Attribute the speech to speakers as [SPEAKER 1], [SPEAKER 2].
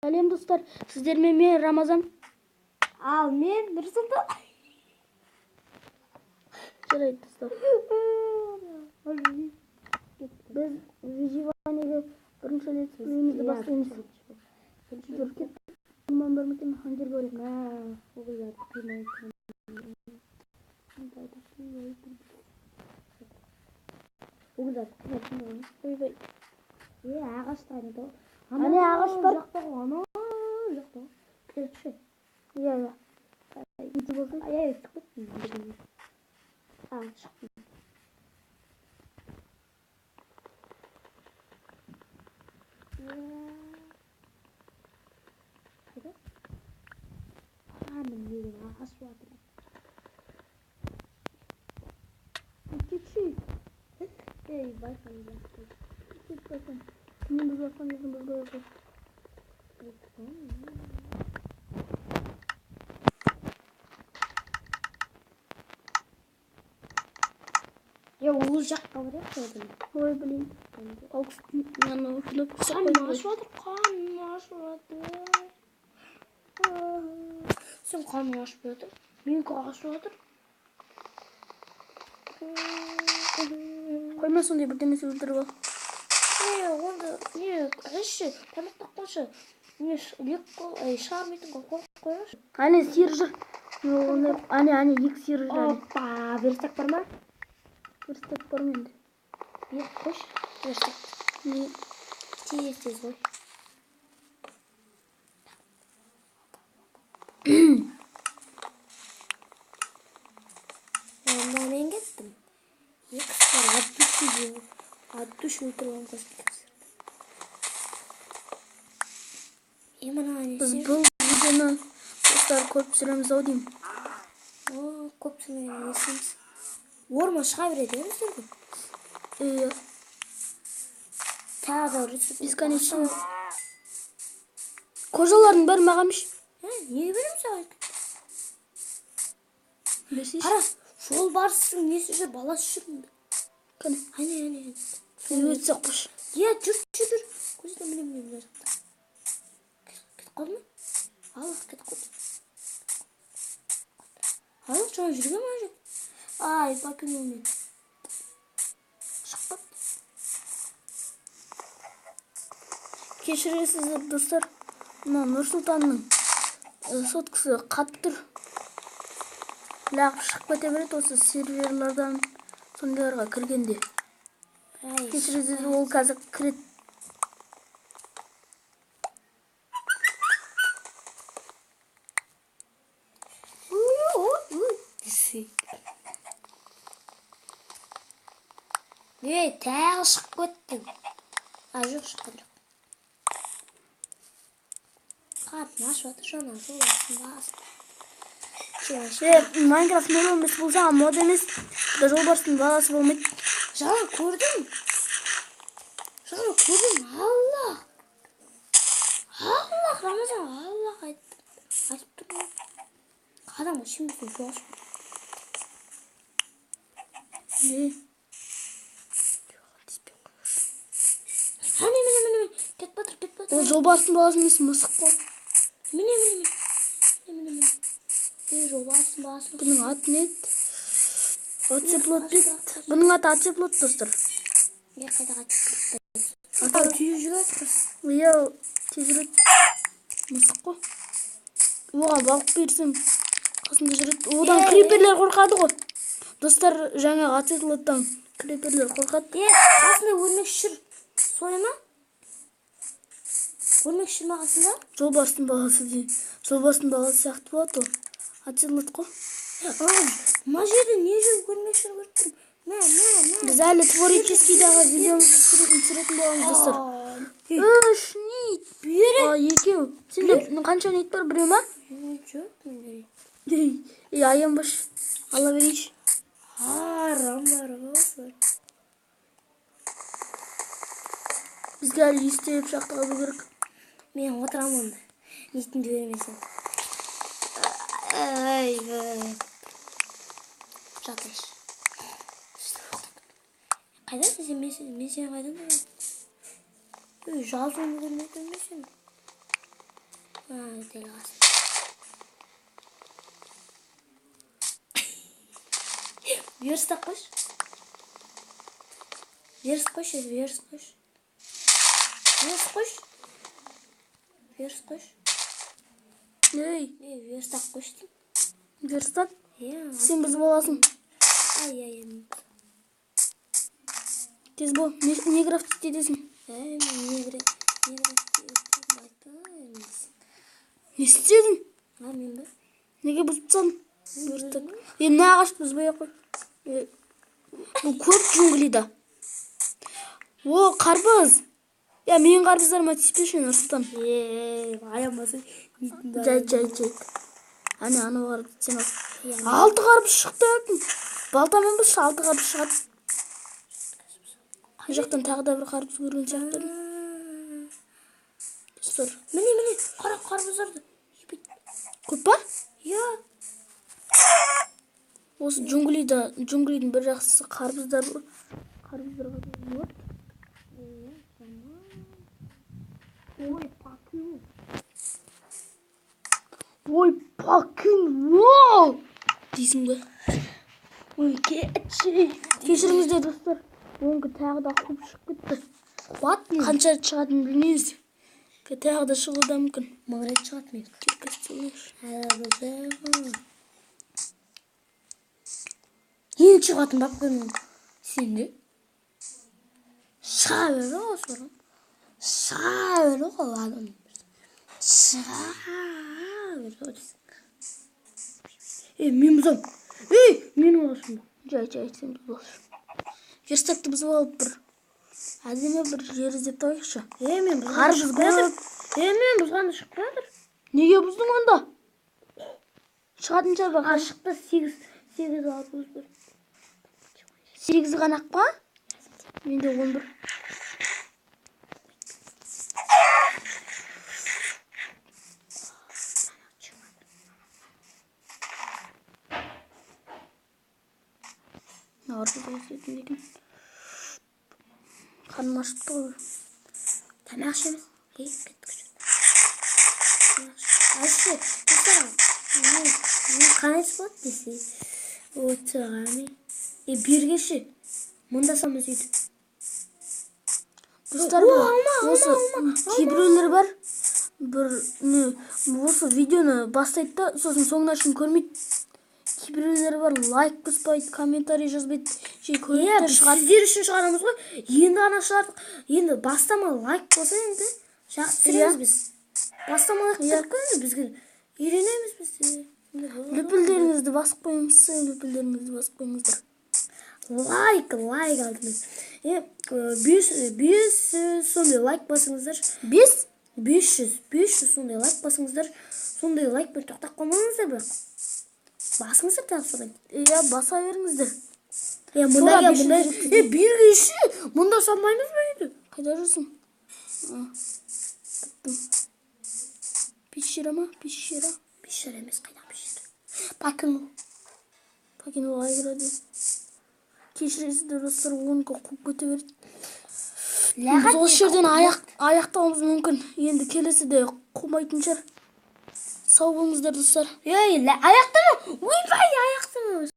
[SPEAKER 1] Сәлем достар, сіздермен мен Рамазан.
[SPEAKER 2] Ал мен Нұрсұлтан.
[SPEAKER 1] Жарайды достар. Біз выживаниеге бірінші летсплейімізді бастаймыз. Жүр кет. Орман бар ма екен? Ана жерге барайық. Ойбай.
[SPEAKER 2] Е, ағаш қайда?
[SPEAKER 1] Әне ағаш бар.
[SPEAKER 2] Жақта ғой, анау жақта ғой. Кетші.
[SPEAKER 1] Иә, иә. Иті болсын.
[SPEAKER 2] Ай, ай, шығып кеттім. А, шықтым. Қайда? А, міне деген ағаш жатыр.
[SPEAKER 1] Кетші.
[SPEAKER 2] Ей, байқамай жақты.
[SPEAKER 1] Кет байқам. Мен бұзып жатқан жерін бұзбай ақ қой.
[SPEAKER 2] Е, ол жаққа барайық одан.
[SPEAKER 1] Ой, блин. Ол кісі анау кнопка
[SPEAKER 2] Қарным ашып жатыр, қарным ашып жатыр. Сен қарның ашып жатыр. Менікі ашып жатыр.
[SPEAKER 1] Қойма сондай бірдемесі өлтіріп ал.
[SPEAKER 2] Е, онда не, ішші, тамақ қойшы. Не, екі қол, ай, шармайтын қол қойып қойшы.
[SPEAKER 1] Әне сиыр жүр. Әне, әне, екі сиыр жүр әне.
[SPEAKER 2] Опа, верстак бар ма?
[SPEAKER 1] Верстак бар менде.
[SPEAKER 2] Бер, қойшы, верстак.
[SPEAKER 1] Не?
[SPEAKER 2] Тез, тез қой. Онда мен кеттім. Екі сиыр от души жеп, от души өлтіріп алған қазір. Е, мына не
[SPEAKER 1] Біз
[SPEAKER 2] істеп
[SPEAKER 1] бұл видеоны достар көп түсіреміз ау деймін.
[SPEAKER 2] О, көп түсірмеген не істейміз? Орман шыға береді иә біздерге?
[SPEAKER 1] Иә.
[SPEAKER 2] Тағы да рецепт.
[SPEAKER 1] Бесконечно. Кожалардың бәрі маған емес.
[SPEAKER 2] Ә, неге береміз саған?
[SPEAKER 1] Берсейші.
[SPEAKER 2] Қара, жолбарыстың несі жүр, баласы жүр мұнда.
[SPEAKER 1] Кәне.
[SPEAKER 2] Әне, әне, әне.
[SPEAKER 1] Сен өтсек қойшы.
[SPEAKER 2] Е, жүр, жүр, жүр. Көрсетемін, міне, міне, мына жақта. Кетіп қалды ма? Аллах, кетіп қалды. Аллах, жаңа жүрген ма жерде? Ай, покинул мен. Шығып кетті.
[SPEAKER 1] Кешіресіздер достар. Мына Нұрсұлтанның соткасы қатып тұр. Лағып шығып кете береді осы серверлардан сондайларға кіргенде.
[SPEAKER 2] Ай,
[SPEAKER 1] Кешіресіз, ол қазір кіреді.
[SPEAKER 2] Ей, тағы шығып кеттің. А, жоқ, шыққан жоқ. Қарным ашып жатыр, жаңа жолбарыстың баласы.
[SPEAKER 1] Е, Майнкрафт 0.15 болса, мод емес. Бұда жолбарыстың баласы болмайды.
[SPEAKER 2] Жаңа көрдім. Жаңа көрдім. Аллах. Аллах, Рамазан, Аллах айтып, айтып тұр. Адамға сенбесең соғыс.
[SPEAKER 1] Не?
[SPEAKER 2] Әне, міне, міне, міне. Кетіп жатыр, кетіп жатыр.
[SPEAKER 1] Ол жолбарыстың баласы емес, мысық қой.
[SPEAKER 2] Міне, міне, міне. Міне, міне, міне. Е, жолбарыстың баласы.
[SPEAKER 1] Бұның аты не еді? Оцеплот пе еді? Бұның аты оцеплот, достар.
[SPEAKER 2] Не, қайда қайтып кетті? Тез жүреді.
[SPEAKER 1] Иә, тез жүреді. Мысық қой. Оған балық берсең, қасында жүреді. Одан
[SPEAKER 2] Е,
[SPEAKER 1] криперлер қорқады ғой. Достар, жаңағы оцеплоттан криперлер қорқады.
[SPEAKER 2] Е, қасында өрмекші жүр. Солай ма? Өрмекші жүр ма қасында?
[SPEAKER 1] Жолбарыстың баласы дейін. Жолбарыстың баласы сияқты болады ол. Оцелот қой.
[SPEAKER 2] Ай, мына жерде не жүр, өрмекші көріп тұрмын. Мә, мә, мә.
[SPEAKER 1] Біз әлі творческийдағы видеомызды түсіретін боламыз, достар.
[SPEAKER 2] Ей,
[SPEAKER 1] Үш нит.
[SPEAKER 2] бері.
[SPEAKER 1] А, екеу. Сенде қанша нит бар, біреу ма?
[SPEAKER 2] Жоқ, менде.
[SPEAKER 1] Ей, ей, аянбаш. Ала берейінші.
[SPEAKER 2] Арам бар осы.
[SPEAKER 1] Бізге әлі естеп шақты алу керек.
[SPEAKER 2] Мен отырамын онда. Нитімді бермесең. Ай, жатайыншы. Қайдасың сен? Мен сені қайдан табамын? Ей, жазуымды көрмей тұрмын сені. Дәл қасында. Верстак қойшы. Верст қойшы, верст қойшы. Верст қойшы. Верст қойшы.
[SPEAKER 1] Ей,
[SPEAKER 2] Е, верстак қойшы деймін.
[SPEAKER 1] Верстак?
[SPEAKER 2] Иә.
[SPEAKER 1] Сен бұзып аласың.
[SPEAKER 2] Ай, ай, ай.
[SPEAKER 1] Тез бол. Не крафтить етесің?
[SPEAKER 2] Әй, мен не крафтить айтайын.
[SPEAKER 1] Не істедің?
[SPEAKER 2] А, мен бе?
[SPEAKER 1] Неге бұзып тастадың? Верстак. Е, мына ағашты бұзбай ақ қой. Е, бұл көп джунглида. О, қарбыз. Я, менің қарбыздарыма тиіспеші, Нұрсұлтан.
[SPEAKER 2] Ей, аямаса.
[SPEAKER 1] Жай, жай, жай. Әне, анау қарбыз сен ал. 6 қарбыз шықты. Балтамен бұзшы, 6 қарбыз шығады. Ана жақтан тағы да бір қарбыз көрген сияқты едім. Достар.
[SPEAKER 2] Міне, міне, қара қарбыздарды.
[SPEAKER 1] Көп па?
[SPEAKER 2] Иә.
[SPEAKER 1] Осы джунглидің бір жақсысы қарбыздар. Қарбыздарға болады.
[SPEAKER 2] Ой, покемон.
[SPEAKER 1] Ой, покемон! Дейсің бе?
[SPEAKER 2] Ой, кетші.
[SPEAKER 1] Кешіріңіздер, достар. Оңғы тағы да қуып шығып кетті.
[SPEAKER 2] Қуат мен.
[SPEAKER 1] Қанша рет шығатынын білмейміз. Тағы да шығуы да мүмкін.
[SPEAKER 2] 1000 рет шығады мен. Енді шығатын ба покемон? Сенде? Шыға берді ғой сорым. Шыға берді ғой адам. Шыға берді ғой дейсің. Ей, мен бұзам. Ей, менің ағашым.
[SPEAKER 1] Жай, жай, сен бұзып алшы. Верстакты бұзып алып бір әдемі бір жер іздеп табайықшы.
[SPEAKER 2] Ей, мен бұзғанда
[SPEAKER 1] Қарбыз
[SPEAKER 2] шықпай жатыр.
[SPEAKER 1] көп.
[SPEAKER 2] Ей, мен бұзғанда шықпай жатыр.
[SPEAKER 1] Неге бұздың онда? Шығатын шығар бірақ.
[SPEAKER 2] А, шықты 8, 6, 1.
[SPEAKER 1] 8 ғана ақ па? Менде 11. Арбуз өсетін екен. Қарным ашыпты ғой.
[SPEAKER 2] Тамақ ішеміз. Ей, кеттік жүр. Айшы, достар, не қалай болады десе. Отырғаны. Е, бергеші. Мұнда салмыз үйді.
[SPEAKER 1] Достар,
[SPEAKER 2] О, алма, алма,
[SPEAKER 1] осы
[SPEAKER 2] алма, алма.
[SPEAKER 1] кейбіреулер бар. Бір, не, осы видеоны бастайды да, сосын соңына шейін көрмейді. Кейбіреулер бар, лайк баспайды, комментарий жазбайды. Жай көреді
[SPEAKER 2] Иә,
[SPEAKER 1] де
[SPEAKER 2] біз
[SPEAKER 1] шығады.
[SPEAKER 2] сіздер үшін шығарамыз ғой. Енді ғана шығардық. Енді бастама лайк болса енді жақсы түсіреміз біз. Бастама лайк түсіріп қой енді бізге үйренеміз біз де.
[SPEAKER 1] Лүпілдеріңізді басып қойыңызшы, лүпілдеріңізді басып қойыңыздар.
[SPEAKER 2] Лайк, лайк алдыңыз. 500 сондай лайк басыңыздар.
[SPEAKER 1] 5?
[SPEAKER 2] 500 сондай лайк басыңыздар. Сондай лайкпен тоқтап қалмаңыздар бірақ. Басыңыздар тағы содан.
[SPEAKER 1] Иә, баса беріңіздер.
[SPEAKER 2] Е, мында
[SPEAKER 1] Тура
[SPEAKER 2] кел,
[SPEAKER 1] бес жүз
[SPEAKER 2] мында.
[SPEAKER 1] жеткізбей.
[SPEAKER 2] Е, бергеші, мұнда салмаймыз ба енді?
[SPEAKER 1] Қайда жүрсің? Таптым. Пещера ма? Пещера.
[SPEAKER 2] Пещера емес, қайда пещера? Покинул.
[SPEAKER 1] Покинул кіреді. Кешіресіздер, достар, оныкі қуып кете берді. Біз осы жерден аяқтауымыз мүмкін. Енді келесіде қумайтын шығар. Сау болыңыздар, достар.
[SPEAKER 2] Ей, аяқтама! Ойбай, аяқтама!